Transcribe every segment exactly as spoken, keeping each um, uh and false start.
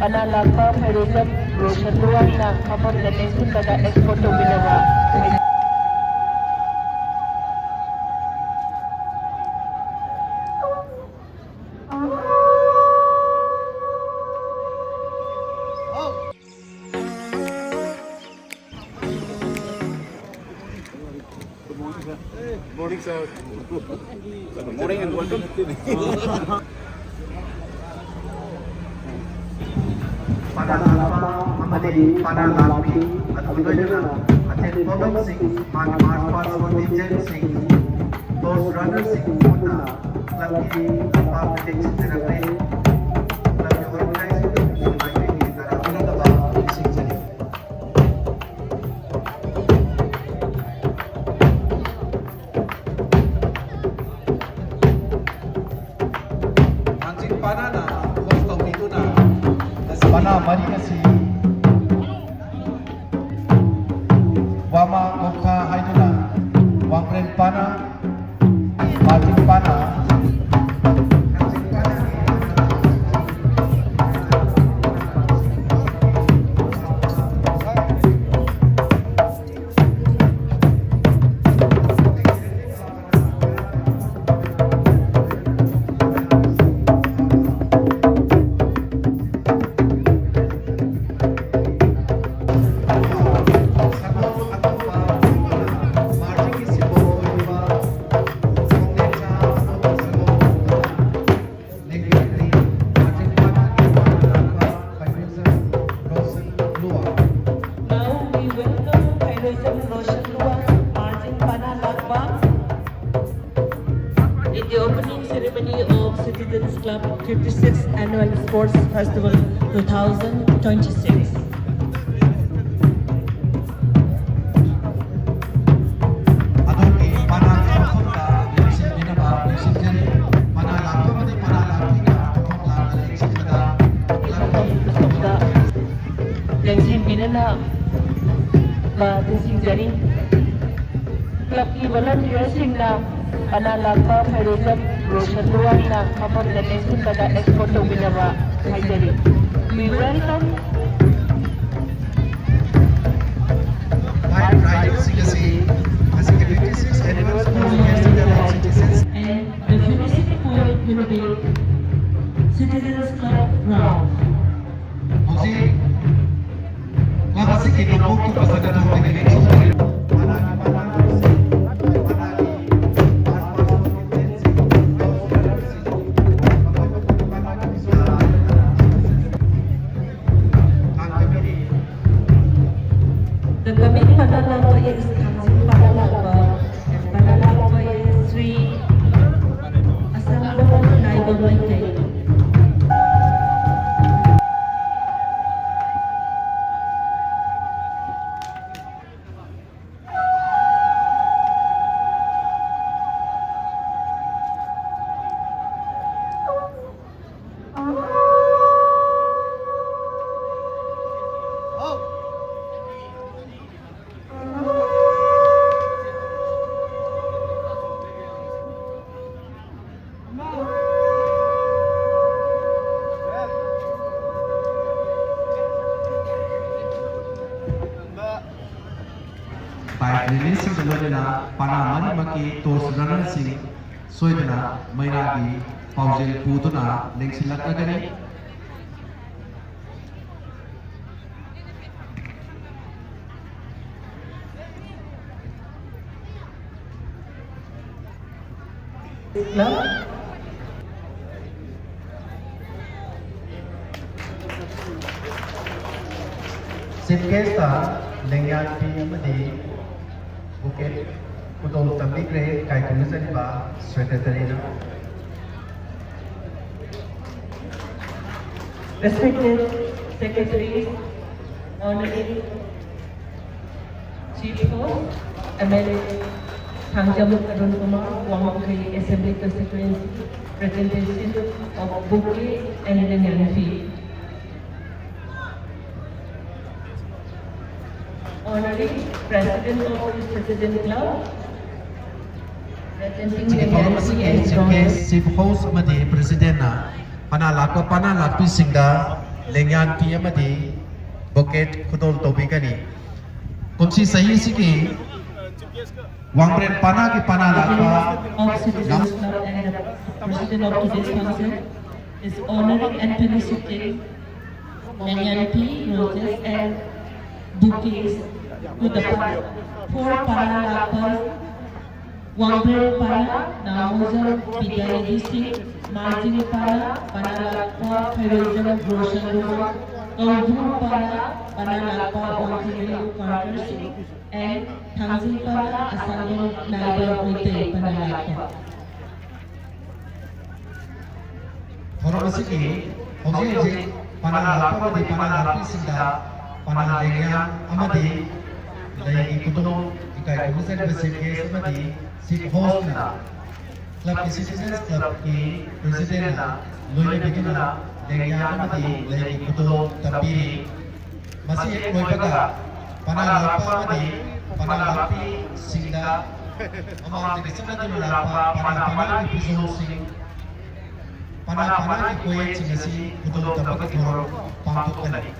ꯄꯅꯥ ꯂꯥꯛꯄ ꯐꯩꯔꯣꯏꯖꯝ ꯔꯣꯁꯟ ꯂꯨꯋꯥꯡꯅ ꯃꯐꯝꯗ ꯂꯦꯡꯁꯤꯟꯕꯗ ꯑꯦꯛꯁꯄꯣꯔꯠ ꯇꯧꯕꯤꯅꯕ꯫ Morning, sir. Morning and welcome. ꯄꯅꯥ ꯂꯥꯛꯄ ꯑꯃꯗꯤ ꯄꯅꯥ ꯂꯥꯛꯄꯤ ꯑꯗꯨꯒ ꯂꯣꯏꯅꯅ ꯑꯊꯦꯟ ꯄꯣꯂꯣꯝꯁꯤꯡ, ꯃꯥꯒꯤ ꯃꯥꯔꯆ ꯄꯥꯁ ꯀꯣꯟꯇꯤꯟꯖꯦꯟꯁꯤꯡ, ꯍꯣꯔꯁ ꯔꯟꯅꯔꯁꯤꯡ ꯄꯨꯟꯅ ꯀ꯭ꯂꯕꯀꯤ ꯂꯝꯄꯥꯛꯇ ꯂꯦꯡꯁꯤꯟꯖꯔꯛꯂꯦ꯫ ꯀ꯭ꯂꯕꯀꯤ ꯑꯣꯔꯒꯅꯥꯏꯖꯔꯁꯤꯡ ꯃꯥꯏꯀꯩꯗꯒꯤ ꯇꯔꯥꯝꯅꯅꯕ ꯅꯤꯡꯁꯤꯡꯖꯔꯤ꯫ ꯃꯥꯡꯖꯤꯡ ꯄꯥꯅꯥꯅ ꯍꯣꯁ ꯇꯧꯕꯤꯗꯨꯅ ꯄꯥꯅꯥ ꯃꯔꯤ ꯑꯁꯤ ꯋꯥꯃꯥ ꯒꯣꯝꯈꯥ ꯍꯥꯏꯗꯨꯅ ꯋꯥꯡꯕ꯭ꯔꯦꯟ ꯄꯥꯅꯥ, ꯃꯥꯡꯖꯤꯡ ꯄꯥꯅꯥ, Now we welcome Khairoisam Roshan Lua, Marching Pana Lakpa, in the opening ceremony of Citizens Club fifty-sixth Annual Sports Festival two thousand twenty-six. ꯑꯗꯣꯝꯒꯤ ꯄꯅꯥꯒꯤ ꯃꯐꯝꯗ ꯂꯦꯡꯁꯤꯟꯕꯤꯅꯕ ꯅꯤꯡꯁꯤꯡꯖꯔꯤ꯫ ꯄꯅꯥ ꯂꯥꯛꯄ ꯑꯃꯗꯤ ꯄꯅꯥ ꯂꯥꯛꯄꯤꯅ ꯃꯐꯝ ꯂꯥꯟꯅ ꯂꯦꯡꯁꯤꯟꯕꯗ ꯂꯦꯡꯁꯤꯟꯕꯤꯅꯅꯕ ꯅꯤꯡꯁꯤꯡꯖꯔꯤ꯫ ꯀ꯭ꯂꯕꯀꯤ ꯚꯣꯂꯟꯇꯤꯌꯔꯁꯤꯡꯅ ꯄꯅꯥ ꯂꯥꯛꯄ ꯐꯩꯔꯣꯏꯖꯝ ꯔꯣꯁꯟ ꯂꯨꯋꯥꯡꯅ ꯃꯐꯝꯗ ꯂꯦꯡꯁꯤꯟꯕꯗ ꯑꯦꯛꯁꯄꯣꯔꯠ ꯇꯧꯕꯤꯅꯕ ꯍꯥꯏꯖꯔꯤ꯫ We welcome five riders C S A as the fifty-sixth annual Sports Festival of Citizens and the finishing point will be Citizens Club round. ꯍꯧꯖꯤꯛ club ꯑꯁꯤꯒꯤ ꯂꯧꯕꯨꯛꯇ ꯐꯖꯅ ꯊꯣꯛꯄꯒꯤ The coming Panna Lakpa is Thangzin Panna Lakpa, and Panna Lakpa is Sri Asambon Naiba Meitei. Flag release ꯁꯤꯡꯒ ꯂꯣꯏꯅꯅ ꯄꯅꯥ ꯃꯔꯤꯃꯛꯀꯤ torch runner ꯁꯤꯡ ꯁꯣꯏꯗꯅ ꯃꯩꯔꯥꯒꯤ ꯄꯥꯎꯖꯦꯜ ꯄꯨꯗꯨꯅ ꯂꯦꯡꯁꯤꯜꯂꯛꯂꯒꯅꯤ꯫ Club. Chief guest ꯇ ꯂꯦꯡꯌꯥꯟꯕꯤ ꯑꯃꯗꯤ bouquet ꯈꯨꯗꯣꯜ ꯇꯝꯕꯤꯈ꯭ꯔꯦ ꯏꯀꯥꯏ ꯈꯨꯝꯅꯖꯔꯤꯕ secretary ꯅ꯫ Respected secretaries, honorary Chief host, M L A Thangjam Arun Kumar, Wangkei Assembly Constituency, presentation of bouquet and linen fee. Honorary President of the Citizen Club, presenting the Chief host ꯑꯃꯗꯤ President ꯅ ꯄꯅꯥ ꯂꯥꯛꯄ ꯄꯅꯥ ꯂꯥꯛꯄꯤꯁꯤꯡꯗ ꯂꯦꯡꯌꯥꯟ ꯐꯤ ꯑꯃꯗꯤ bucket ꯈꯨꯗꯣꯜ ꯇꯧꯕꯤꯒꯅꯤ꯫ ꯀꯨꯝꯁꯤ ꯆꯍꯤꯁꯤꯒꯤ ꯋꯥꯡꯕ꯭ꯔꯦꯟ ꯄꯅꯥꯒꯤ ꯄꯅꯥ ꯂꯥꯛꯄ of Citizens Club and the President of today's function is honoring and feliciting Lengyanpi roses and bouquets to the pa-, four Pana Lakpas, Wangpren Pana, Naomojam Bidyaniddhi Singh, Marjing Pana, Pana Lakpa Khairojam Roshan Roman, Kaudru Pana, Pana Lakpa Wangthinglu Karkar Singh, and Thangjing Pana, Asangam Naibal Meitei Pana Lakpa. ꯊꯧꯔꯝ ꯑꯁꯤꯒꯤ ꯍꯧꯖꯤꯛ ꯍꯧꯖꯤꯛ ꯄꯅꯥ ꯂꯥꯛꯄ ꯑꯃꯗꯤ ꯄꯅꯥ ꯂꯥꯛꯄꯤꯁꯤꯡꯗ ꯄꯅꯥ ꯂꯦꯡꯌꯥꯟ ꯑꯃꯗꯤ ꯂꯩꯒꯤ ꯈꯨꯗꯣꯜ ꯏꯀꯥꯏ ꯈꯨꯝꯅꯖꯔꯤꯕ chief guest ꯑꯃꯗꯤ chief hostꯅ clubꯀꯤ, Citizens Clubꯀꯤ presidentꯅ ꯂꯣꯏꯅꯕꯤꯗꯨꯅ ꯂꯦꯡꯌꯥꯟ ꯑꯃꯗꯤ ꯂꯩꯒꯤ ꯈꯨꯗꯣꯜ ꯇꯝꯕꯤꯔꯤ꯫ ꯃꯁꯤ ꯍꯦꯛ ꯂꯣꯏꯕꯒ ꯄꯅꯥ ꯂꯥꯛꯄ ꯑꯃꯗꯤ ꯄꯅꯥ ꯂꯥꯛꯄꯤꯁꯤꯡꯗ ꯃꯃꯥꯡꯗꯒꯤ ꯆꯠꯅꯗꯨꯅ ꯂꯥꯛꯄ ꯄꯅꯥ ꯄꯅꯥꯒꯤ ꯐꯤꯖꯣꯜꯁꯤꯡ, ꯄꯅꯥ ꯄꯅꯥꯒꯤ ꯀꯣꯌꯦꯠꯁꯤꯡ ꯑꯁꯤ ꯈꯨꯗꯣꯜ ꯇꯝꯕꯒꯤ ꯊꯧꯔꯝ ꯄꯥꯡꯊꯣꯛꯀꯅꯤ꯫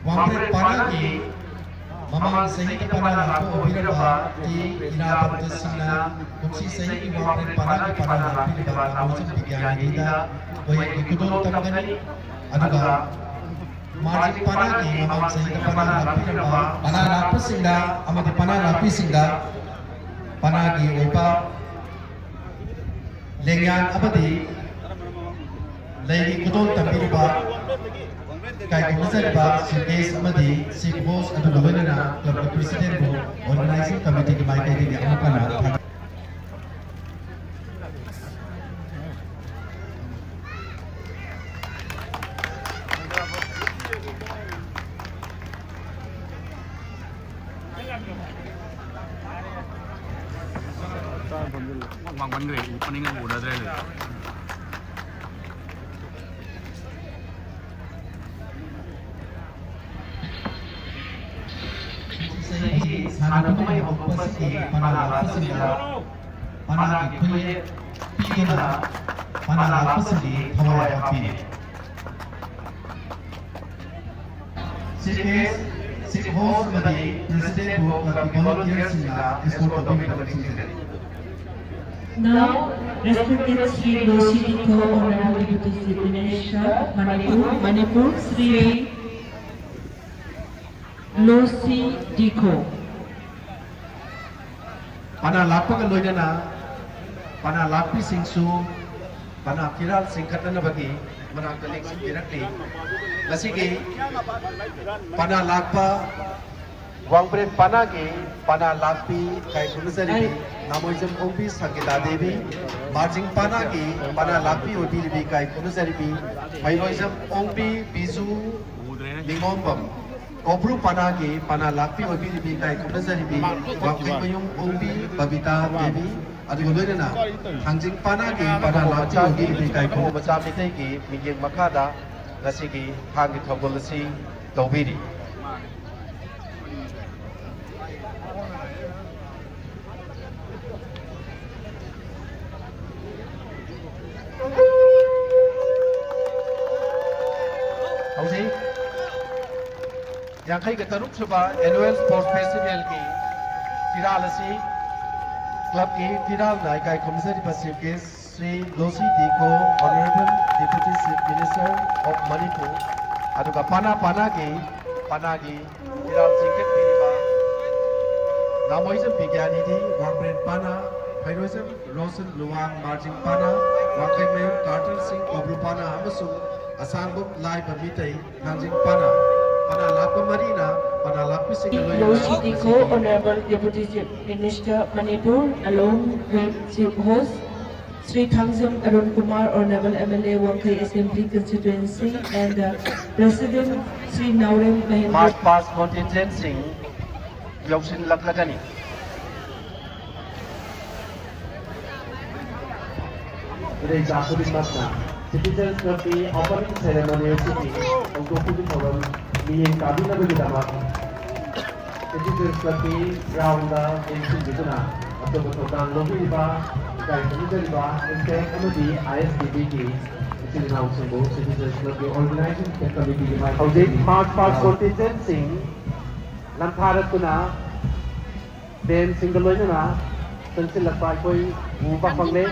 ꯋꯥꯡꯕ꯭ꯔꯦꯟ ꯄꯅꯥꯒꯤ ꯃꯃꯥꯡ ꯆꯍꯤꯗ ꯄꯅꯥ ꯂꯥꯛꯄ ꯑꯣꯏꯕꯤꯔꯕ ꯇꯤ ꯏꯔꯥꯕꯣꯠꯇ ꯁꯤꯡꯅ ꯀꯨꯝꯁꯤ ꯆꯍꯤꯒꯤ ꯋꯥꯡꯕ꯭ꯔꯦꯟ ꯄꯅꯥꯒꯤ ꯄꯅꯥ ꯂꯥꯛꯄꯤꯔꯤꯕ ꯅꯥꯎꯖꯝ ꯕꯤꯗ꯭ꯌꯥꯅꯤꯙꯤꯗ ꯀꯣꯌꯦꯠꯀꯤ ꯈꯨꯗꯣꯜ ꯇꯝꯒꯅꯤ꯫ ꯑꯗꯨꯒ ꯃꯥꯔꯖꯤꯡ ꯄꯅꯥꯒꯤ ꯃꯃꯥꯡ ꯆꯍꯤꯗ ꯄꯅꯥ ꯂꯥꯛꯄꯤꯔꯕ ꯄꯅꯥ ꯂꯥꯛꯄꯁꯤꯡꯗ ꯑꯃꯗꯤ ꯄꯅꯥ ꯂꯥꯛꯄꯤꯁꯤꯡꯗ ꯄꯅꯥꯒꯤ ꯑꯣꯏꯕ ꯂꯦꯡꯌꯥꯟ ꯑꯃꯗꯤ ꯂꯩꯒꯤ ꯈꯨꯗꯣꯜ ꯇꯝꯕꯤꯔꯤꯕ ꯏꯀꯥꯏ ꯈꯨꯝꯅꯖꯔꯤꯕ chief guest ꯑꯃꯗꯤ chief host ꯑꯗꯨꯒ ꯂꯣꯏꯅꯅ clubꯀꯤ presidentꯕꯨ organizing committeeꯒꯤ ꯃꯥꯏꯀꯩꯗꯒꯤ ꯑꯃꯨꯛ ꯍꯟꯅ ꯊꯥꯒꯠ ꯋꯥꯡꯃꯟꯈ꯭ꯔꯦ, ꯃꯅꯤꯡ ꯑꯃꯨꯛ ꯎꯅꯗ꯭ꯔꯦ꯫ ꯆꯍꯤꯒꯤ ꯁꯥꯟꯅ ꯀꯨꯝꯍꯩ ꯍꯧꯔꯛꯄꯁꯤꯒꯤ ꯄꯅꯥ ꯂꯥꯛꯄꯁꯤꯡꯗ ꯄꯅꯥꯒꯤ ꯈꯨꯌꯦꯛ, ꯄꯤꯗꯨꯅ ꯄꯅꯥ ꯂꯥꯛꯄꯁꯤꯡꯒꯤ ꯊꯋꯥꯏ ꯍꯥꯞꯄꯤꯔꯤ꯫ Chief guest, chief host ꯑꯃꯗꯤ President ꯕꯨ club ꯀꯤ volunteer ꯁꯤꯡꯅ escort ꯇꯧꯕꯤꯒꯗꯕꯅꯤ ꯈꯪꯖꯔꯤ꯫ Now, respected Shri Losi Dikho, Honorable Deputy Chief Minister, Manipur, Manipur, Shri Losi Dikho. ꯄꯅꯥ ꯂꯥꯛꯄꯒ ꯂꯣꯏꯅꯅ ꯄꯅꯥ ꯂꯥꯛꯄꯤꯁꯤꯡꯁꯨ ꯄꯅꯥ ꯐꯤꯔꯥꯜ ꯆꯤꯡꯈꯠꯅꯅꯕꯒꯤ ꯃꯅꯥꯛꯇ ꯂꯦꯡꯁꯤꯟꯕꯤꯔꯛꯂꯤ꯫ ꯉꯁꯤꯒꯤ ꯄꯅꯥ ꯂꯥꯛꯄ ꯋꯥꯡꯕ꯭ꯔꯦꯟ ꯄꯅꯥꯒꯤ ꯄꯅꯥ ꯂꯥꯛꯄꯤ ꯀꯥꯏ ꯈꯨꯔꯨꯝꯖꯔꯤꯕꯤ ꯅꯥꯃꯣꯏꯖꯝ ꯑꯣꯡꯕꯤ ꯁꯪꯒꯤꯇꯥ ꯗꯦꯕꯤ, ꯃꯥꯔꯖꯤꯡ ꯄꯅꯥꯒꯤ ꯄꯅꯥ ꯂꯥꯛꯄꯤ ꯑꯣꯏꯕꯤꯔꯤꯕꯤ ꯀꯥꯏ ꯈꯨꯔꯨꯝꯖꯔꯤꯕꯤ ꯐꯩꯔꯣꯏꯖꯝ ꯑꯣꯡꯕꯤ ꯕꯤꯖꯨ ꯅꯤꯉꯣꯝꯕꯝ, ꯀꯧꯕ꯭ꯔꯨ ꯄꯅꯥꯒꯤ ꯄꯅꯥ ꯂꯥꯛꯄꯤ ꯑꯣꯏꯕꯤꯔꯤꯕꯤ ꯀꯥꯏ ꯈꯨꯔꯨꯝꯖꯔꯤꯕꯤ ꯋꯥꯡꯈꯩꯃꯌꯨꯝ ꯑꯣꯡꯕꯤ ꯕꯕꯤꯇꯥ ꯗꯦꯕꯤ, ꯑꯗꯨꯒ ꯂꯣꯏꯅꯅ ꯊꯥꯡꯖꯤꯡ ꯄꯅꯥꯒꯤ ꯄꯅꯥ ꯂꯥꯛꯄꯤ ꯑꯣꯏꯕꯤꯔꯤꯕꯤ ꯀꯥꯏ ꯈꯨꯔꯨꯝ ꯃꯆꯥ ꯃꯤꯇꯩꯒꯤ ꯃꯤꯠꯌꯦꯡ ꯃꯈꯥꯗ ꯉꯁꯤꯒꯤ ꯊꯥꯡꯒꯤ ꯊꯧꯒꯜ ꯑꯁꯤ ꯇꯧꯕꯤꯔꯤ꯫ ꯍꯧꯖꯤꯛ ꯌꯥꯡꯈꯩꯒ ꯇꯔꯨꯛ ꯁꯨꯕ Annual Sports Festival ꯒꯤ ꯐꯤꯔꯥꯜ ꯑꯁꯤ club ꯀꯤ ꯐꯤꯔꯥꯜꯅ ꯏꯀꯥꯏ ꯈꯨꯝꯅꯖꯔꯤꯕ Chief Guest Shri ꯂꯣꯁꯤ ꯗꯤꯀꯣ, Honorable Deputy Chief Minister of Manipur, ꯑꯗꯨꯒ ꯄꯅꯥ ꯄꯅꯥꯒꯤ ꯄꯅꯥꯒꯤ ꯐꯤꯔꯥꯜ ꯆꯤꯡꯈꯠꯄꯤꯔꯤꯕ ꯅꯥꯃꯣꯏꯖꯝ ꯕꯤꯒ꯭ꯌꯥꯅꯤꯗꯤ, ꯋꯥꯡꯕ꯭ꯔꯦꯟ ꯄꯅꯥ, ꯐꯩꯔꯣꯏꯖꯝ ꯔꯣꯁꯟ ꯂꯨꯋꯥꯡ, ꯃꯥꯔꯖꯤꯡ ꯄꯅꯥ, ꯋꯥꯡꯈꯩꯃꯌꯨꯝ ꯀꯥꯔꯇꯔ ꯁꯤꯡ, ꯀꯧꯕ꯭ꯔꯨ ꯄꯅꯥ ꯑꯃꯁꯨꯡ ꯑꯁꯥꯡꯕꯝ ꯂꯥꯏꯕ ꯃꯤꯇꯩ, ꯊꯥꯡꯖꯤꯡ ꯄꯅꯥ, ꯄꯅꯥ ꯂꯥꯛꯄ ꯃꯔꯤꯅ ꯄꯅꯥ ꯂꯥꯛꯄꯤꯁꯤꯡꯒ ꯂꯣꯏꯅꯅ Lositiko, ꯉꯁꯤꯒꯤ Honorable Deputy Chief Minister, Manipur, along with Chief Host, Shri Thangzam Arun Kumar, Honorable M L A, Wangkhei Assembly Constituency, and the President, Shri Naorem Mahendra. March past contingent ꯁꯤꯡ ꯌꯧꯁꯤꯜꯂꯛꯂꯒꯅꯤ꯫ ꯏꯔꯩꯆꯥ ꯈꯨꯗꯤꯡꯃꯛꯅ Citizens Club ꯀꯤ opening ceremony ꯑꯁꯤꯒꯤ ꯍꯧꯗꯣꯛꯄꯒꯤ ꯊꯧꯔꯝ ꯃꯤꯠꯌꯦꯡ ꯇꯥꯕꯤꯅꯕꯒꯤꯗꯃꯛ Citizens Club ꯀꯤ ground ꯗ ꯂꯦꯡꯁꯤꯟꯕꯤꯗꯨꯅ ꯑꯆꯧꯕ ꯊꯧꯗꯥꯡ ꯂꯧꯕꯤꯔꯤꯕ ꯆꯦꯟꯖꯔꯤꯕ intake ꯑꯃꯗꯤ ꯑꯥꯏ ꯑꯦꯁ ꯇꯤ ꯚꯤꯒꯤ ꯏꯆꯤꯜ ꯏꯅꯥꯎꯁꯤꯡꯕꯨ ꯁꯤꯇꯤꯖꯦꯟꯁ ꯀ꯭ꯂꯕꯀꯤ ꯑꯣꯔꯒꯅꯥꯏꯖꯤꯡ ꯀꯃꯤꯇꯤꯒꯤ ꯃꯥꯏꯀꯩꯗꯒꯤ ꯍꯧꯖꯤꯛ ꯃꯥꯔꯆ ꯄꯥꯁ ꯀꯣꯟꯇꯤꯟꯖꯦꯟꯁꯤꯡ ꯂꯝꯊꯥꯔꯛꯇꯨꯅ ꯕꯦꯟꯁꯤꯡꯒ ꯂꯣꯏꯅꯅ ꯆꯪꯁꯤꯜꯂꯛꯄ ꯑꯩꯈꯣꯏ ꯎꯕ ꯐꯪꯂꯦ꯫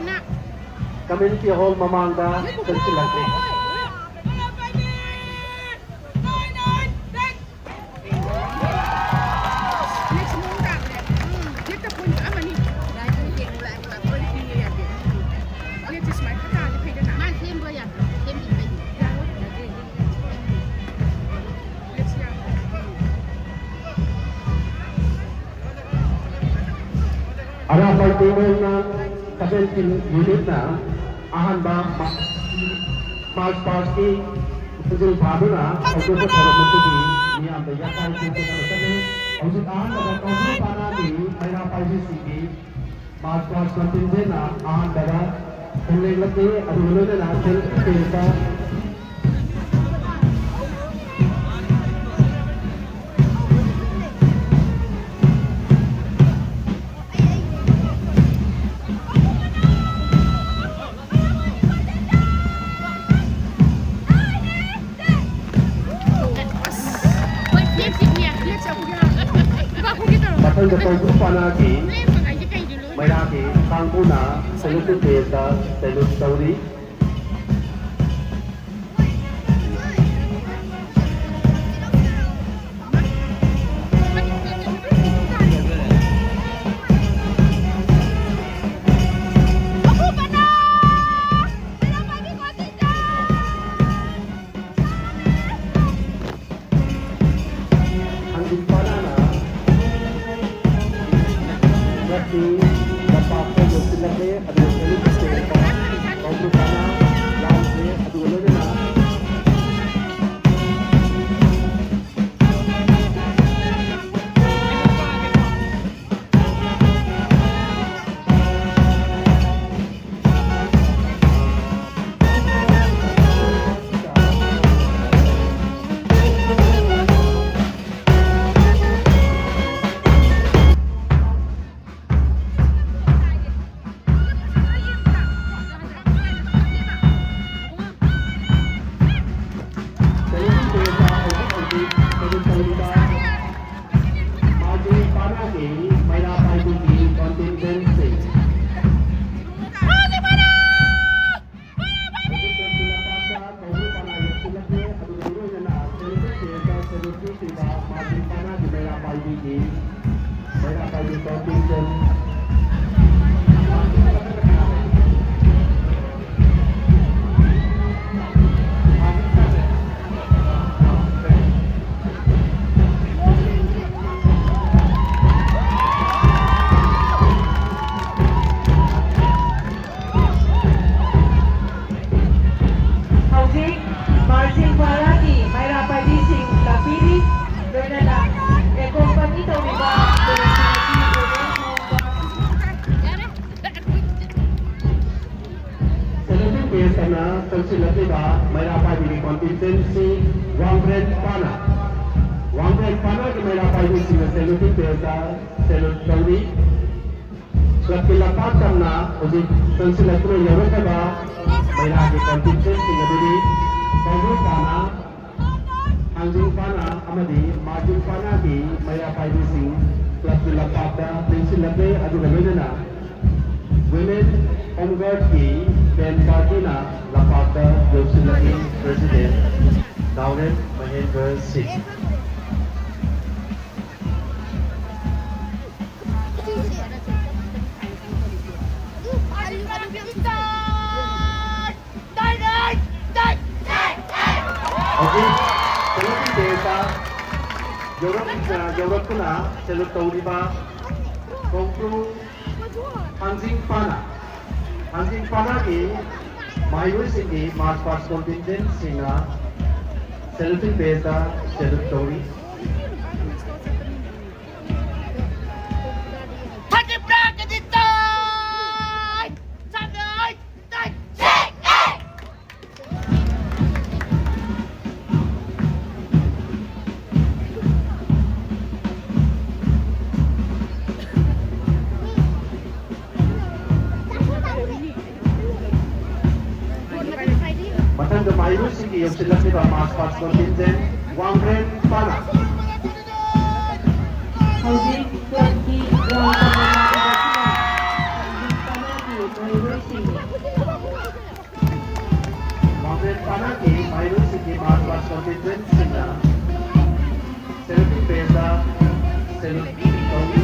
ꯀꯝꯃ꯭ꯌꯨꯅꯤꯇꯤ ꯍꯣꯜ ꯃꯃꯥꯡꯗ ꯆꯪꯁꯤꯜꯂꯛꯂꯦ꯫ ꯑꯔꯥꯞꯄ ꯇꯦꯡꯅꯧꯅ ꯁꯚꯦꯟꯇꯤꯟ ꯌꯨꯅꯤꯠꯅ ꯑꯍꯥꯟꯕ ꯃꯥ-, ꯃꯥꯔꯆ ꯄꯥꯁꯀꯤ ꯄꯨꯛꯅꯤꯡ ꯐꯥꯗꯨꯅ ꯍꯧꯗꯣꯛꯄ ꯊꯧꯔꯝ ꯑꯁꯤꯒꯤ ꯃꯤꯌꯥꯝꯗ ꯌꯥꯀꯥꯏ ꯄꯤꯗꯨꯅ ꯆꯠꯂꯤ꯫ ꯍꯧꯖꯤꯛ ꯑꯍꯥꯟꯕꯗ ꯀꯥꯡꯕꯨ ꯄꯥꯅꯥꯒꯤ ꯃꯩꯔꯥ ꯄꯥꯏꯕꯤꯁꯤꯡꯒꯤ ꯃꯥꯔꯆ ꯄꯥꯁ ꯀꯟꯇꯤꯟꯖꯦꯟꯅ ꯑꯍꯥꯟꯕꯗ ꯈꯣꯡꯂꯦꯡꯂꯛꯂꯤ꯫ ꯑꯗꯨꯒ ꯂꯣꯏꯅꯅ ꯐꯤꯜ ꯐꯤꯜꯗ ꯃꯊꯪꯗ ꯀꯧꯕ꯭ꯔꯨ ꯄꯅꯥꯒꯤ ꯃꯩꯔꯥꯒꯤ ꯀꯥꯡꯕꯨꯅ ꯁꯦꯂꯨꯇꯦꯠ ꯄꯦꯁꯇ ꯁꯦꯂꯨꯠ ꯇꯧꯔꯤ꯫ ꯍꯥꯡꯖꯤꯟ ꯄꯥꯅꯥꯅ ꯉꯁꯤ ꯂꯝꯄꯥꯛꯇ ꯌꯧꯁꯤꯜꯂꯛꯂꯦ꯫ ꯑꯗꯨꯒ ꯁꯦꯂꯨꯇꯦꯠ ꯄꯦꯁꯇ ꯀꯧꯕ꯭ꯔꯨ ꯄꯅꯥ ꯂꯥꯎꯈ꯭ꯔꯦ꯫ ꯑꯗꯨꯒ ꯂꯣꯏꯅꯅ ꯍꯧꯖꯤꯛ ꯍꯧꯖꯤꯛ ꯁꯔꯨꯛ ꯇꯧꯔꯤꯕ ꯃꯥꯖꯤ ꯄꯥꯅꯥꯒꯤ ꯃꯩꯔꯥ ꯄꯥꯏꯕꯤꯒꯤ contingent ꯁꯤꯡ꯫ ꯍꯧꯖꯤꯛ ꯂꯝꯕꯤ ꯂꯝꯄꯥꯛꯇ ꯀꯧꯕ꯭ꯔꯨ ꯄꯥꯅꯥ ꯌꯧꯁꯤꯜꯂꯛꯂꯦ꯫ ꯑꯗꯨꯒ ꯂꯣꯏꯅꯅ ꯁꯦꯂꯦꯕ꯭ꯔꯦꯠ ꯇꯧꯕ ꯃꯥꯖꯤ ꯄꯥꯅꯥꯒꯤ ꯃꯩꯔꯥ ꯄꯥꯏꯕꯤꯒꯤ ꯃꯩꯔꯥ ꯄꯥꯏꯕꯤ contingent꯫ ꯍꯧꯖꯤꯛ ꯃꯥꯔꯖꯤꯡ ꯄꯥꯔꯥꯒꯤ ꯃꯩꯔꯥ ꯄꯥꯏꯕꯤꯁꯤꯡ ꯂꯥꯛꯄꯤꯔꯤ, ꯂꯣꯏꯅꯅ ꯑꯦꯀꯣꯝꯄꯅꯤ ꯇꯧꯔꯤꯕ ꯁꯦꯂꯦꯕ꯭ꯔꯦꯠ ꯇꯧꯕ ꯁꯦꯂꯦꯕ꯭ꯔꯦꯠ ꯇꯧꯕ ꯆꯪꯁꯤꯜꯂꯛꯂꯤꯕ ꯃꯩꯔꯥ ꯄꯥꯏꯕꯤꯒꯤ contingent ꯁꯤ ꯋꯥꯡꯕ꯭ꯔꯦꯟ ꯄꯥꯅꯥ, ꯋꯥꯡꯕ꯭ꯔꯦꯟ ꯄꯥꯅꯥꯒꯤ ꯃꯩꯔꯥ ꯄꯥꯏꯕꯤꯁꯤꯡꯅ ꯁꯦꯂꯦꯕ꯭ꯔꯦꯠ ꯇꯧꯕ ꯁꯦꯂꯦꯕ꯭ꯔꯦꯠ ꯇꯧꯔꯤ꯫ ꯀ꯭ꯂꯕꯀꯤ ꯂꯝꯄꯥꯛ ꯇꯝꯅ ꯍꯧꯖꯤꯛ ꯆꯪꯁꯤꯜꯂꯛꯇꯨꯅ ꯌꯧꯔꯛꯂꯕ ꯃꯩꯔꯥꯒꯤ contingent ꯁꯤꯡ ꯑꯗꯨꯗꯤ ꯀꯧꯕ꯭ꯔꯨ ꯄꯥꯅꯥ, ꯊꯥꯡꯖꯤꯡ ꯄꯥꯅꯥ ꯑꯃꯗꯤ ꯃꯥꯔꯖꯤꯡ ꯄꯥꯅꯥꯒꯤ ꯃꯩꯔꯥ ꯄꯥꯏꯕꯤꯁꯤꯡ ꯀ꯭ꯂꯕꯀꯤ ꯂꯝꯄꯥꯛꯇ ꯂꯦꯡꯁꯤꯜꯂꯛꯂꯦ꯫ ꯑꯗꯨꯒ ꯂꯣꯏꯅꯅ Women Home Guardꯀꯤ band partyꯅ ꯂꯝꯄꯥꯛꯇ ꯌꯧꯁꯤꯜꯂꯛꯂꯤ꯫ President ꯅꯥꯎꯔꯦꯝ ꯃꯍꯦꯟꯗ꯭ꯔ ꯁꯤꯡ꯫ ꯍꯧꯖꯤꯛ ꯁꯦꯂꯦꯕ꯭ꯔꯦꯠ ꯇꯧꯕ ꯌꯧꯔꯛ-, ꯌꯧꯔꯛꯇꯨꯅ ꯁꯦꯂꯦꯕ꯭ꯔꯦꯠ ꯇꯧꯔꯤꯕ ꯀꯧꯕ꯭ꯔꯨ ꯊꯥꯡꯖꯤꯡ ꯄꯥꯅꯥ, ꯊꯥꯡꯖꯤꯡ ꯄꯥꯅꯥꯒꯤ ꯃꯍꯩꯔꯣꯏꯁꯤꯡꯒꯤ march past contingentꯁꯤꯡꯅ ꯁꯦꯂꯦꯕ꯭ꯔꯦꯠ ꯇꯧꯕ ꯁꯦꯂꯦꯕ꯭ꯔꯦꯠ ꯇꯧꯔꯤ꯫ ꯃꯊꯪꯗ ꯃꯍꯩꯔꯣꯏꯁꯤꯡꯒꯤ ꯌꯧꯁꯤꯜꯂꯛꯂꯤꯕ March past contingent, Wangren Pana. ꯍꯧꯖꯤꯛ ꯀ꯭ꯂꯕꯀꯤ ꯒ꯭ꯔꯥꯎꯟ ꯀꯃꯤꯇꯤꯅ ꯁꯪꯒꯤꯠ ꯄꯥꯅꯥꯒꯤ ꯃꯍꯩꯔꯣꯏꯁꯤꯡ꯫ Wangren Panagi ꯃꯍꯩꯔꯣꯏꯁꯤꯡꯒꯤ March past contingentꯁꯤꯡꯅ saluting phaseꯇ salute ꯇꯧꯏ꯫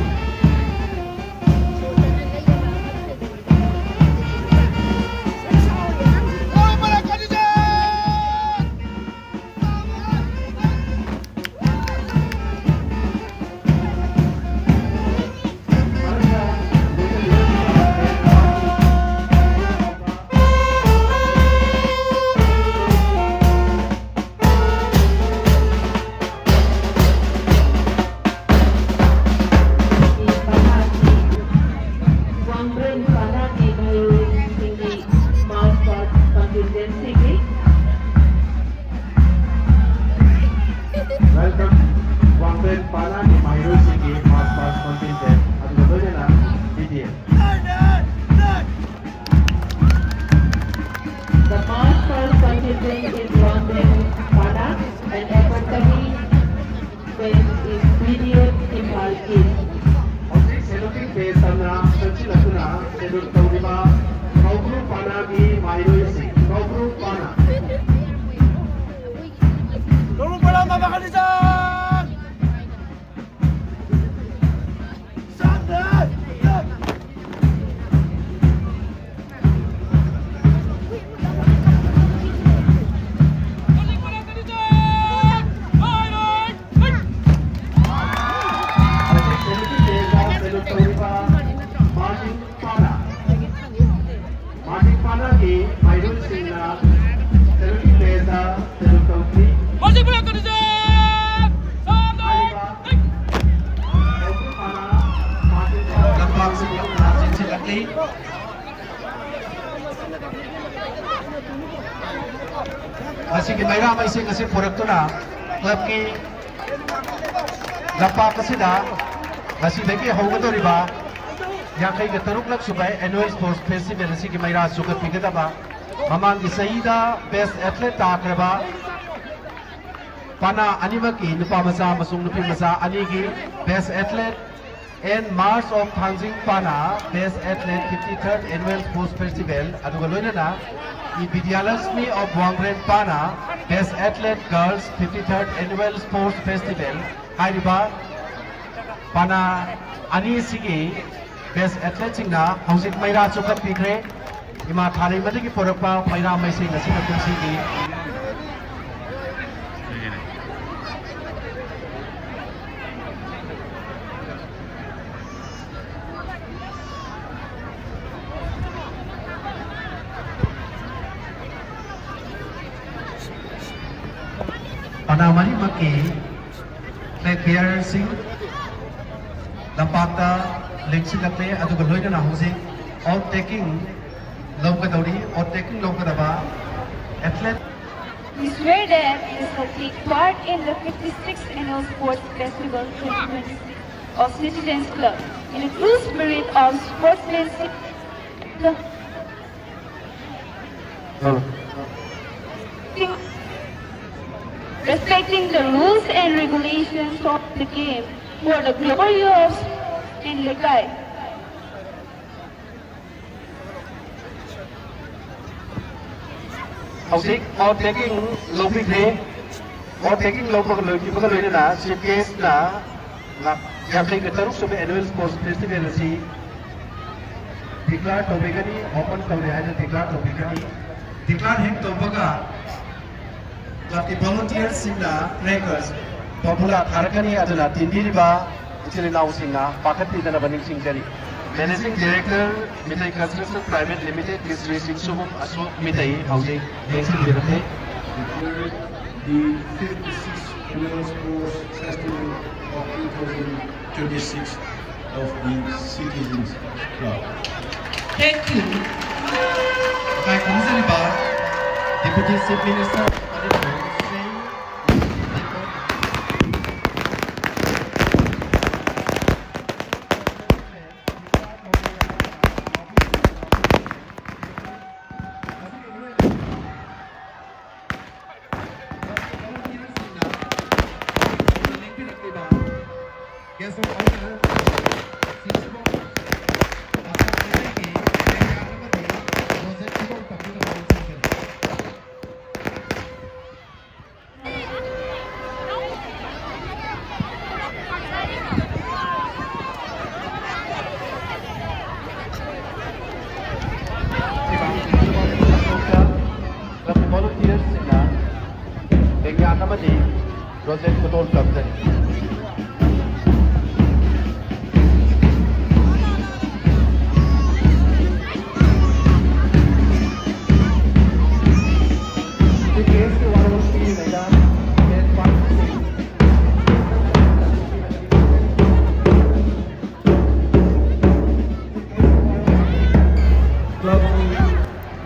Wangren Panagi ꯃꯍꯩꯔꯣꯏꯁꯤꯡꯒꯤ March past contingentꯁꯤꯡꯒꯤ Welcome, Wangren Panagi ꯃꯍꯩꯔꯣꯏꯁꯤꯡꯒꯤ March past contingent, ꯑꯗꯨꯒ ꯂꯣꯏꯅꯅ B D L. The March past contingent is Wangren Pana and accompanied with his B D L Imphal East. ꯍꯧꯖꯤꯛ saluting phase ꯇꯝꯅ ꯆꯪꯁꯤꯜꯂꯛꯇꯨꯅ salute ꯇꯧꯔꯤꯕ ꯀꯧꯕ꯭ꯔꯨ ꯄꯥꯅꯥꯒꯤ ꯃꯍꯩꯔꯣꯏꯁꯤꯡ, ꯀꯧꯕ꯭ꯔꯨ ꯄꯥꯅꯥ꯫ ꯀꯧꯕ꯭ꯔꯨ ꯄꯥꯅꯥ ꯃꯃꯥ ꯀꯥꯂꯤꯆꯥꯟ! Marching Pana's ꯃꯍꯩꯔꯣꯏꯁꯤꯡꯅ saluting phaseꯇ salute ꯇꯧꯈꯤ꯫ ꯍꯥꯏꯔꯤꯕ ꯂꯝꯄꯥꯛꯁꯤꯡ ꯌꯧꯅ ꯆꯦꯟꯁꯤꯜꯂꯛꯂꯤ꯫ ꯃꯁꯤꯒꯤ ꯃꯩꯔꯥ ꯃꯩꯁꯤꯡ ꯑꯁꯤ ꯄꯨꯔꯛꯇꯨꯅ ꯀ꯭ꯂꯕꯀꯤ ꯂꯝꯄꯥꯛ ꯑꯁꯤꯗ ꯉꯁꯤꯗꯒꯤ ꯍꯧꯒꯗꯧꯔꯤꯕ ꯌꯥꯡꯈꯩꯒ ꯇꯔꯨꯛꯂꯛ ꯁꯨꯕ Annual Sports Festival ꯑꯁꯤꯒꯤ ꯃꯩꯔꯥ ꯆꯨꯈꯠꯄꯤꯒꯗꯕ ꯃꯃꯥꯡꯒꯤ ꯆꯍꯤꯗ best athlete ꯇꯥꯈ꯭ꯔꯕ ꯄꯥꯅꯥ ꯑꯅꯤꯃꯛꯀꯤ ꯅꯨꯄꯥ ꯃꯆꯥ ꯑꯃꯁꯨꯡ ꯅꯨꯄꯤ ꯃꯆꯥ ꯑꯅꯤꯒꯤ Best Athlete and March of Thangjing Pana Best Athlete fifty-third Annual Sports Festival, ꯑꯗꯨꯒ ꯂꯣꯏꯅꯅ E Bidyalakshmi of Wangren Pana Best Athlete Girls fifty-third Annual Sports Festival ꯍꯥꯏꯔꯤꯕ ꯄꯥꯅꯥ ꯑꯅꯤꯁꯤꯒꯤ Best Athleteꯁꯤꯡꯅ ꯍꯧꯖꯤꯛ ꯃꯩꯔꯥ ꯆꯨꯈꯠꯄꯤꯈ꯭ꯔꯦ꯫ ꯏꯃꯥ ꯊꯥꯔꯤꯃꯗꯒꯤ ꯄꯨꯔꯛꯄ ꯃꯩꯔꯥ ꯃꯩꯁꯤꯡ ꯑꯁꯤꯅ ꯀꯨꯝꯁꯤꯒꯤ ꯄꯥꯅꯥ ꯃꯔꯤꯃꯛꯀꯤ flag bearerꯁꯤꯡ ꯂꯝꯄꯥꯛꯇ ꯂꯦꯡꯁꯤꯜꯂꯛꯂꯦ, ꯑꯗꯨꯒ ꯂꯣꯏꯅꯅ ꯍꯧꯖꯤꯛ oath taking ꯂꯧꯒꯗꯧꯔꯤ꯫ Oath taking ꯂꯧꯒꯗꯕ athlete We swear that we shall take part in the fifty-sixth Annual Sports Festival twenty twenty-six of Citizens Club in a true spirit of sportsmanship. Respecting the rules and regulations of the game for the glory of and Lekai. ꯍꯧꯖꯤꯛ oath taking ꯂꯧꯕꯤꯈ꯭ꯔꯦ꯫ Oath taking ꯂꯧꯕꯒ ꯂꯣꯏꯈꯤꯕꯒ ꯂꯣꯏꯅꯅ Chief Guestꯅ ꯂꯥꯛ ꯌꯥꯡꯈꯩꯒ ꯇꯔꯨꯛ ꯁꯨꯕ Annual Sports Festival ꯑꯁꯤ declare ꯇꯧꯕꯤꯒꯅꯤ, open ꯇꯧꯔꯦ ꯍꯥꯏꯅ declare ꯇꯧꯕꯤꯒꯅꯤ꯫ Declare ꯍꯦꯛ ꯇꯧꯕꯒ clubꯀꯤ volunteerꯁꯤꯡꯅ crackers, ꯄꯥꯝꯕꯨꯂꯥ ꯊꯥꯔꯛꯀꯅꯤ꯫ ꯑꯗꯨꯅ ꯇꯤꯟꯕꯤꯔꯤꯕ ꯏꯆꯤꯜ ꯏꯅꯥꯎꯁꯤꯡꯅ ꯄꯥꯈꯠꯄꯤꯗꯅꯕ ꯅꯤꯡꯁꯤꯡꯖꯔꯤ꯫ Managing Director, Mitei Construction Private Limited, Mister ꯁꯤꯡꯁꯨꯕꯝ ꯑꯁꯣꯛ ꯃꯤꯇꯩ ꯍꯧꯖꯤꯛ ꯂꯦꯡꯁꯤꯟꯕꯤꯔꯛꯂꯦ꯫ The fifty-sixth Annual Sports Festival of two thousand twenty-six of the Citizens Club. Thank you. ꯏꯀꯥꯏ ꯈꯨꯝꯅꯖꯔꯤꯕ Deputy Chief Minister Manipur Shri Guest of honor, Sixth Form, Assam Rifle-ꯒꯤ ꯂꯦꯡꯌꯥꯟ ꯑꯃꯗꯤ ꯔꯣꯖꯦꯠ ꯈꯨꯗꯣꯜ ꯇꯝꯕꯤꯅꯕ ꯅꯤꯡꯁꯤꯡꯖꯔꯤ꯫ Club volunteers-ꯁꯤꯡꯅ ꯂꯦꯡꯌꯥꯟ ꯑꯃꯗꯤ ꯔꯣꯖꯦꯠ ꯈꯨꯗꯣꯜ ꯇꯝꯖꯔꯤ꯫ Club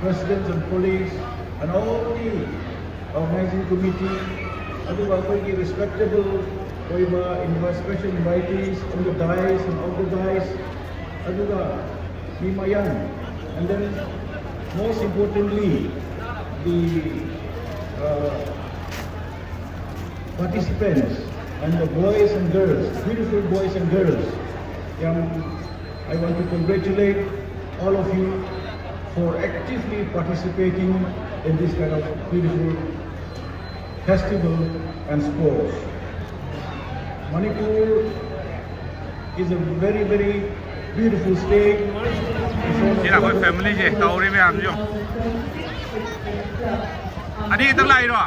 presidents and colleagues and all the organizing committee, ꯑꯗꯨꯒ ꯑꯩꯈꯣꯏꯒꯤ respectable ꯑꯣꯏꯕ invi-, special invitees on the dais and off the dais, ꯑꯗꯨꯒ ꯃꯤ ꯃꯌꯥꯝ, and then most importantly, the, uh, participants and the boys and girls, beautiful boys and girls, ꯌꯥꯝ, I want to congratulate all of you for actively participating in this kind of beautiful festival and sports. Manipur is a very, very beautiful state. ꯁꯤꯅ ꯑꯩꯈꯣꯏ family-ꯁꯦ ꯇꯧꯔꯤ ꯃꯌꯥꯝꯁꯤꯕꯣ꯫ ꯑꯅꯤ ꯈꯛꯇꯪ ꯂꯥꯛꯏꯔꯣ?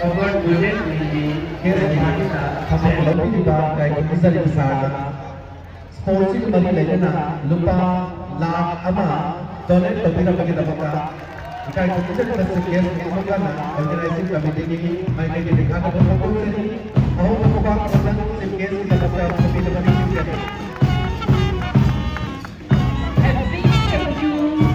Award project will be ꯊꯝꯃꯒ ꯂꯧꯕꯤꯔꯤꯕ ꯏꯀꯥꯏ ꯈꯨꯝꯅꯖꯔꯤꯕ sir-ꯗ sports-ꯁꯤꯒ ꯃꯔꯤ ꯂꯩꯅꯅ ꯂꯨꯄꯥ ꯂꯥꯈ ꯑꯃ donate ꯇꯧꯕꯤꯔꯝꯕꯒꯤꯗꯃꯛꯇ ꯏꯀꯥꯏ ꯈꯨꯝꯅꯖꯔꯤꯕ chief guest ꯑꯃꯨꯛ ꯍꯟꯅ organizing committee-ꯒꯤ ꯃꯥꯏꯀꯩꯗꯒꯤ ꯊꯥꯒꯠꯄ ꯐꯣꯡꯗꯣꯛꯆꯔꯤ꯫ ꯑꯍꯧꯕ ꯈꯨꯕꯥꯛ ꯑꯃꯇꯪ chief guest-ꯀꯤꯗꯃꯛꯇ ꯊꯝꯕꯤꯅꯕ ꯅꯤꯡꯁꯤꯡꯖꯔꯤ꯫ A big thank you to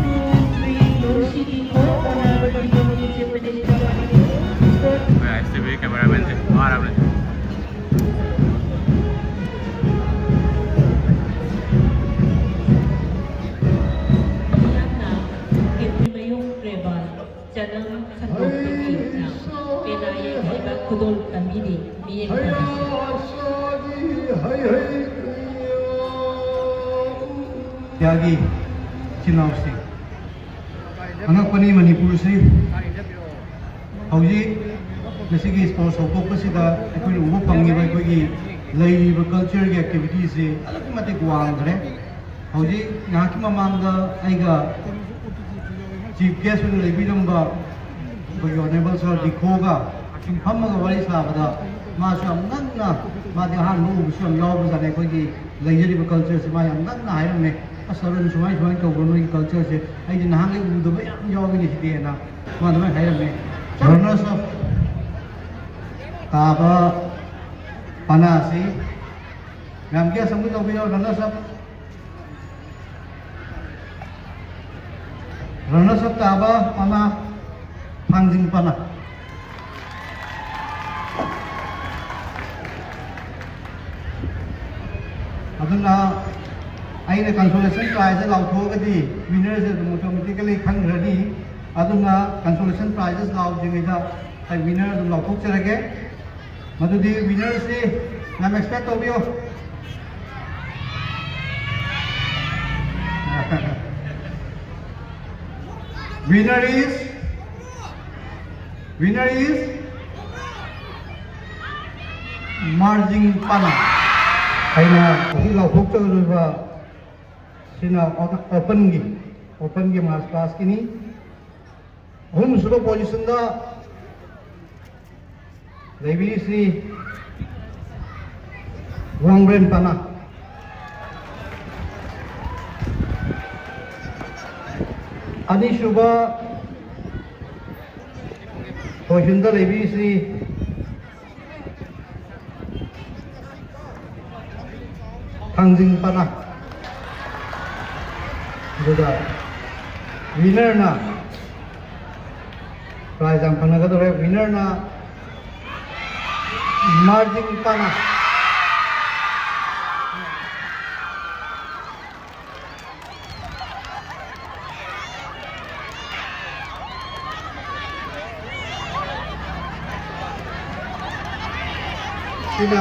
Shri Doshi Dingho, Honorable Deputy Chief Minister of Manipur. ꯑꯩꯈꯣꯏ ꯑꯥꯏ ꯑꯦꯁ ꯇꯤ ꯚꯤ cameraman-ꯁꯦ ꯋꯥꯔꯕꯅꯤ꯫ ꯏꯟꯗꯤꯌꯥꯒꯤ ꯏꯆꯤꯜ ꯏꯅꯥꯎꯁꯤꯡ, ꯑꯉꯛꯄꯅꯤ ꯃꯅꯤꯄꯨꯔꯁꯤ꯫ ꯍꯧꯖꯤꯛ ꯉꯁꯤꯒꯤ ꯁ꯭ꯄꯣꯔꯠꯁ ꯍꯧꯗꯣꯛꯄꯁꯤꯗ ꯑꯩꯈꯣꯏꯅ ꯎꯕ ꯐꯪꯉꯤꯕ ꯑꯩꯈꯣꯏꯒꯤ ꯂꯩꯔꯤꯕ ꯀꯜꯆꯔꯒꯤ ꯑꯦꯛꯇꯤꯚꯤꯇꯤꯁꯤ ꯑꯗꯨꯛꯀꯤ ꯃꯇꯤꯛ ꯋꯥꯡꯈ꯭ꯔꯦ꯫ ꯍꯧꯖꯤꯛ ꯉꯥꯏꯍꯥꯛꯀꯤ ꯃꯃꯥꯡꯗ ꯑꯩꯒ ꯆꯤꯐ ꯒꯦꯁ ꯑꯣꯏꯅ ꯂꯩꯕꯤꯔꯝꯕ ꯑꯩꯈꯣꯏꯒꯤ ꯑꯣꯅꯔꯦꯕꯜ ꯁꯥꯔ ꯗꯤꯈꯣꯒ ꯁꯨꯝ ꯐꯝꯃꯒ ꯋꯥꯔꯤ ꯁꯥꯕꯗ, ꯃꯥꯁꯨ ꯌꯥꯝ ꯉꯟꯅ, ꯃꯥꯗꯤ ꯑꯍꯥꯟꯕ ꯎꯕꯁꯨ ꯌꯥꯝ ꯌꯥꯎꯕꯖꯥꯠꯅꯤ꯫ ꯑꯩꯈꯣꯏꯒꯤ ꯂꯩꯖꯔꯤꯕ ꯀꯜꯆꯔꯁꯦ ꯃꯥ ꯌꯥꯝ ꯉꯟꯅ ꯍꯥꯏꯔꯝꯃꯦ, "ꯑꯁ, ꯑꯔꯨꯟ, ꯁꯨꯃꯥꯏ ꯁꯨꯃꯥꯏꯅ ꯇꯧꯕ꯭ꯔꯣ ꯅꯣꯏꯒꯤ ꯀꯜꯆꯔꯁꯦ? ꯑꯩꯗꯤ ꯅꯍꯥꯟꯈꯩ ꯎꯗꯕ ꯌꯥꯝ ꯌꯥꯎꯋꯤꯅꯦ ꯁꯤꯗꯤꯅ", ꯃꯥ ꯑꯗꯨꯃꯥꯏꯅ ꯍꯥꯏꯔꯝꯃꯦ꯫ ꯔꯅꯔꯁ ꯑꯞ ꯇꯥꯕ ꯄꯅꯥꯁꯤ ꯃꯌꯥꯝ ꯒꯦꯁ ꯑꯃꯨꯛ ꯇꯧꯕꯤꯌꯣ꯫ ꯔꯅꯔꯁ ꯑꯞ, ꯔꯅꯔꯁ ꯑꯞ ꯇꯥꯕ ꯄꯅꯥ, ꯊꯥꯡꯖꯤꯡ ꯄꯅꯥ꯫ ꯑꯗꯨꯅ ꯑꯩꯅ ꯀꯟꯁꯣꯂꯦꯁꯟ ꯄ꯭ꯔꯥꯏꯖꯁꯦ ꯂꯥꯎꯊꯣꯛꯑꯒꯗꯤ ꯋꯤꯅꯔꯁꯦ ꯑꯗꯨꯝ ꯑꯣꯇꯣꯃꯦꯇꯤꯀꯦꯂꯤ ꯈꯪꯈ꯭ꯔꯅꯤ꯫ ꯑꯗꯨꯅ ꯀꯟꯁꯣꯂꯦꯁꯟ ꯄ꯭ꯔꯥꯏꯖꯦꯁ ꯂꯥꯎꯗ꯭ꯔꯤꯉꯩꯗ ꯑꯩ ꯋꯤꯅꯔ ꯑꯗꯨꯝ ꯂꯥꯎꯊꯣꯛꯆꯔꯒꯦ꯫ ꯃꯗꯨꯗꯤ ꯋꯤꯅꯔꯁꯤ ꯌꯥꯝ ꯑꯦꯛꯁꯄꯦꯛ ꯇꯧꯕꯤꯌꯨ꯫ Winner is, winner is Marjing ꯄꯅꯥ꯫ ꯑꯩꯅ ꯍꯧꯖꯤꯛ ꯂꯥꯎꯊꯣꯛꯆꯔꯣꯏꯕ ꯁꯤꯅ ꯑꯣꯄꯟꯒꯤ, ꯑꯣꯄꯟꯒꯤ ꯃꯥꯔꯁ ꯄꯥꯁꯀꯤꯅꯤ꯫ ꯑꯍꯨꯝꯁꯨꯕ ꯄꯣꯖꯤꯁꯟꯗ ꯂꯩꯕꯤꯔꯤꯁꯤ ꯋꯥꯡꯕ꯭ꯔꯦꯟ ꯄꯅꯥ꯫ ꯑꯅꯤꯁꯨꯕ ꯄꯣꯖꯤꯁꯟꯗ ꯂꯩꯕꯤꯔꯤꯁꯤ ꯊꯥꯡꯖꯤꯡ ꯄꯅꯥ꯫ ꯑꯗꯨꯒ ꯋꯤꯅꯔꯅ, ꯄ꯭ꯔꯥꯏꯖ ꯌꯥꯝ ꯐꯪꯅꯒꯗꯧꯔꯦ, ꯋꯤꯅꯔꯅ ꯃꯥꯔꯖꯤꯡ ꯄꯅꯥ꯫ ꯁꯤꯅ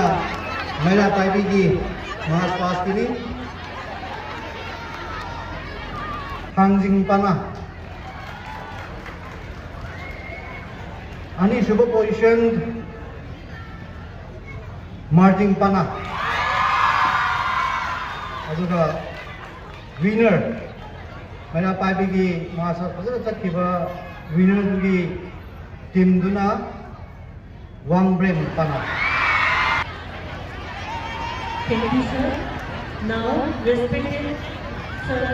ꯃꯩꯔꯥ ꯄꯥꯏꯕꯤꯒꯤ ꯃꯥꯔꯁ ꯄꯥꯁꯀꯤꯅꯤ꯫ ꯊꯥꯡꯖꯤꯡ ꯄꯅꯥ꯫ ꯑꯅꯤꯁꯨꯕ position, ꯃꯥꯔꯖꯤꯡ ꯄꯅꯥ꯫ ꯑꯗꯨꯒ winner, ꯃꯩꯔꯥ ꯄꯥꯏꯕꯤꯒꯤ ꯃꯥꯁ ꯐꯖꯅ ꯆꯠꯈꯤꯕ winnerꯗꯨꯒꯤ teamꯗꯨꯅ ꯋꯥꯡꯕ꯭ꯔꯦꯝ ꯄꯅꯥ꯫ Thank you, sir. Now, respected Sir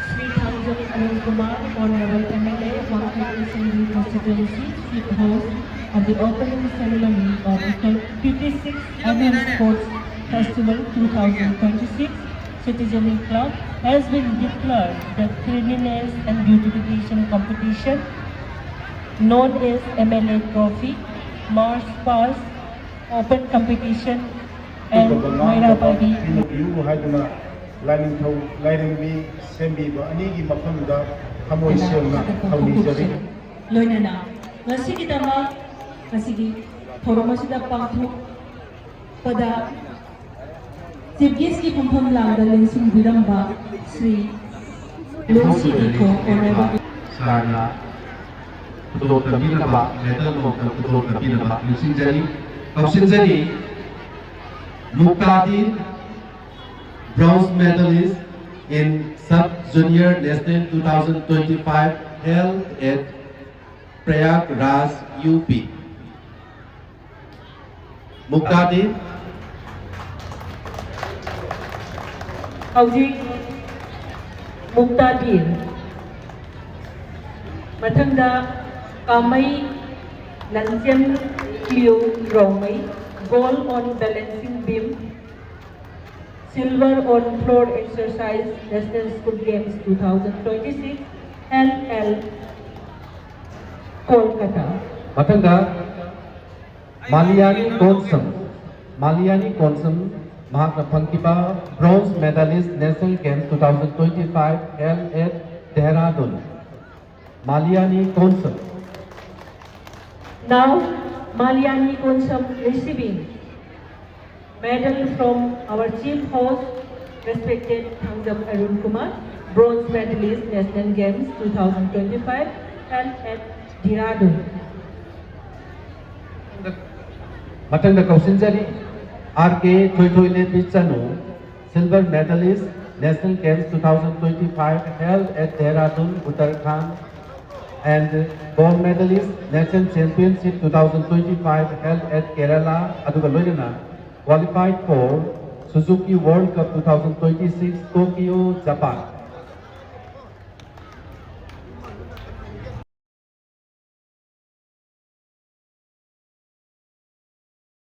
Shri Thangjam Arun Kumar, Honorable M L A, Wangkei Assembly Constituency, Chief Host of the opening ceremony of the fifty-sixth Annual Sports Festival two thousand twenty-six Citizen Club has been declared the Cleanliness and Beautification Competition known as M L A Trophy, March Past Open Competition and ꯑꯗꯨꯒꯨꯝꯕ ꯃꯩꯔꯥ ꯉꯥꯡꯅꯕ ꯄꯥꯏꯕꯤ ꯄꯤꯅꯕꯤꯌꯨ ꯍꯥꯏꯗꯨꯅ ꯂꯥꯏꯅꯤꯡꯊꯧ ꯂꯥꯏꯔꯦꯝꯕꯤ ꯁꯦꯝꯕꯤꯕ ꯑꯅꯤꯒꯤ ꯃꯐꯝꯗ ꯊꯃꯣꯏ ꯁꯦꯡꯅ ꯊꯧꯅꯤꯖꯔꯤ꯫ ꯂꯣꯏꯅꯅ ꯉꯁꯤꯒꯤꯗꯃꯛ ꯉꯁꯤꯒꯤ ꯊꯧꯔꯝ ꯑꯁꯤꯗ ꯄꯥꯡꯊꯣꯛꯄꯗ Chief Guestꯀꯤ ꯄꯨꯡꯐꯝ ꯂꯥꯡꯗ ꯂꯦꯡꯁꯤꯟꯕꯤꯔꯝꯕ ꯁ꯭ꯔꯤ ꯂꯣꯁꯤ ꯏꯈꯣ Honorable ꯁꯥꯔꯅ ꯈꯨꯗꯣꯜ ꯇꯝꯕꯤꯅꯕ, medal ꯃꯣꯝꯇ ꯈꯨꯗꯣꯜ ꯇꯝꯕꯤꯅꯕ ꯅꯤꯡꯁꯤꯡꯖꯔꯤ, ꯀꯧꯁꯤꯟꯖꯔꯤ꯫ ꯃꯨꯛꯇꯥꯗꯤ, bronze medalist in Sub Junior National two thousand twenty-five held at Prayagraj, U P. ꯃꯨꯛꯇꯥꯗꯤ꯫ ꯍꯧꯖꯤꯛ ꯃꯨꯛꯇꯥꯗꯤ꯫ ꯃꯊꯪꯗ ꯀꯥꯃꯩ ꯂꯟꯆꯦꯝ ꯀ꯭ꯂꯤꯌꯣ Rongmei, gold on balancing beam, silver on floor exercise, National School Games two thousand twenty-six, L L, Kolkata. ꯃꯊꯪꯗ ꯃꯥꯂꯤꯌꯥꯅꯤ ꯀꯣꯟꯁꯝ, ꯃꯥꯂꯤꯌꯥꯅꯤ ꯀꯣꯟꯁꯝ, ꯃꯍꯥꯛꯅ ꯐꯪꯈꯤꯕ bronze medalist National Games two thousand twenty-five held at Dehradun, ꯃꯥꯂꯤꯌꯥꯅꯤ Konsam. Now, Maliani Konsam receiving medal from our chief host, respected Thangjam Arun Kumar, Bronze medalist, National Games two thousand twenty-five, held at Dehradun. ꯃꯊꯪꯗ ꯀꯧꯁꯤꯟꯖꯔꯤ, R K ꯊꯣꯏꯊꯣꯏꯂꯦꯝꯕꯤ Chanu, silver medalist, National Games two thousand twenty-five, held at Dehradun, Uttarakhand, and gold medalist, National Championship two thousand twenty-five, held at Kerala, ꯑꯗꯨꯒ ꯂꯣꯏꯅꯅ qualified for Suzuki World Cup two thousand twenty-six, Tokyo, Japan.